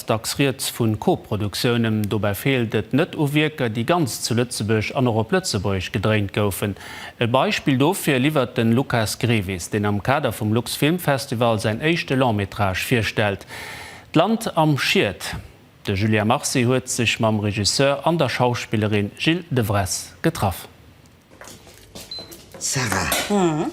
dacks rieds vu Koproduktiounen. Dobäi feelt et net u Wierker, déi ganz zu Lëtzebuerg an och op Lëtzebuergesch gedréint goufen. E Beispill dofir liwwert de Lucas Grevis, deen am Kader vum Luxfilmfestival säin éischte Long-métrage virstellt, D'Land am Schiet. De Julien Marcy huet sech mam Regisseur an der Schauspillerin Jill Devresse getraff. Sarah,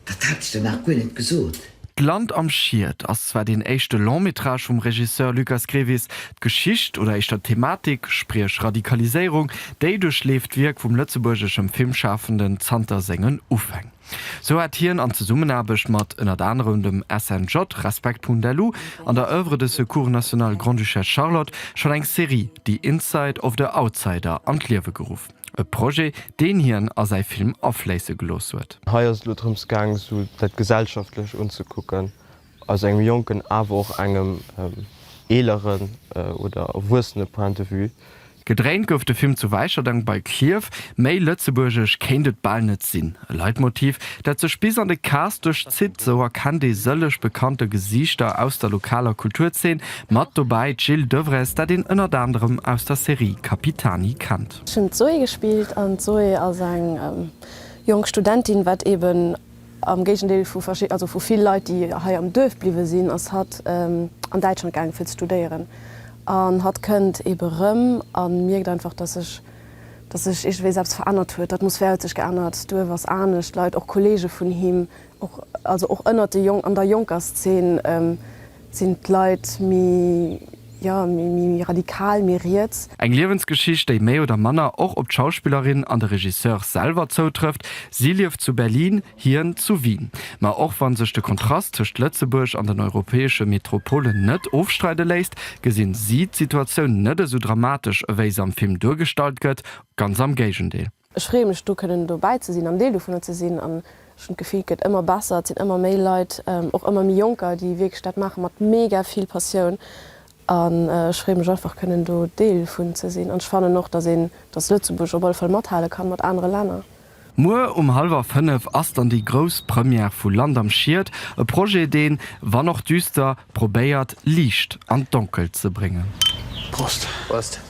Dat hat ech der nach guer net gesot. D'Land am Schiet ass zwar deen éischte Long-métrage vum Regisseur Lucas Grevis. D'Geschicht, oder éischter d'Thematik, spriech Radikaliséierung, déi duerchleeft d'Wierk vum lëtzebuergeschem Filmschafenden zanter sengen Ufäng. Sou hat hien an Zesummenaarbecht mat ënnert anerem dem SNJ, Respekt.lu an der Oeuvre de Secours National Grande-Duchesse Charlotte schonn eng Serie, The Inside of the Outsider, an d'Liewe geruff. E Projet, deen hien a säi Film afléisse gelooss huet. Hei ass et elo drëms gaang, esou dat Gesellschaftlech unzekucken, aus engem jonken, awer och engem eeleren oder erwuessene Point de vue. Gedréint gouf de Film zu Wäicherdang bei Klierf. Méi lëtzebuergesch kéint et bal net sinn. E Leitmotiv, dat sech bis an de Cast duerchzitt. Sou erkennt ee sëlleg bekannte Gesiichter aus der lokaler Kulturzeen. Mat dobäi d'Jill Devresse, dat een ënnert anerem aus der Serie Capitani kennt. Ech hunn d'Zoé gespillt an d'Zoé ass eng jonk Studentin, wat eben am Géigendeel vu verschid-, also vu vill Leit, déi hei am Duerf bliwwe sinn, ass hatt an Däitschland gaangen fir ze studéieren. An hatt kënnt ebe rëm a mierkt einfach, dass sech, dass sech iergendwéi eppes verännert huet. D'Atmosphär huet sech geännert, d'Duerf ass anescht, d'Leit, och Kollege vun him, och, also och ënnert de Jon-, an der jonker Szen sinn d'Leit méi, jo, méi radikal, méi riets. Eng Liewensgeschicht, déi méi oder manner och op d'Schauspillerin an de Regisseur selwer zoutrëfft. Si lieft zu Berlin, hien zu Wien. Ma och wa sech de Kontrast tëscht Lëtzebuerg an den europäesche Metropolen net ofstreide léisst, gesinn si d'Situatioun net esou dramatesch, ewéi se am Film duergestallt gëtt, ganz am Géigendeel. Ech freeë mech do kënnen dobäi ze sinn an Deel dovunner ze sinn an ech hunn d'Gefill et gëtt ëmmer besser, et sinn ëmmer méi Leit, och ëmmer méi Jonker, déi wierklech dat maache mat mega vill Passioun an ech freeë mech einfach kënnen do Deel vun ze sinn an ech fannen och, datt een, datt Lëtzebuerg op alle Fall mathale kann mat anere Länner. Muer um hallwer 5 ass dann déi grouss Première vu Land am Schiet, e Projet deen, wann och düster, probéiert Liicht an d'Donkelt ze bréngen. Prost. Prost.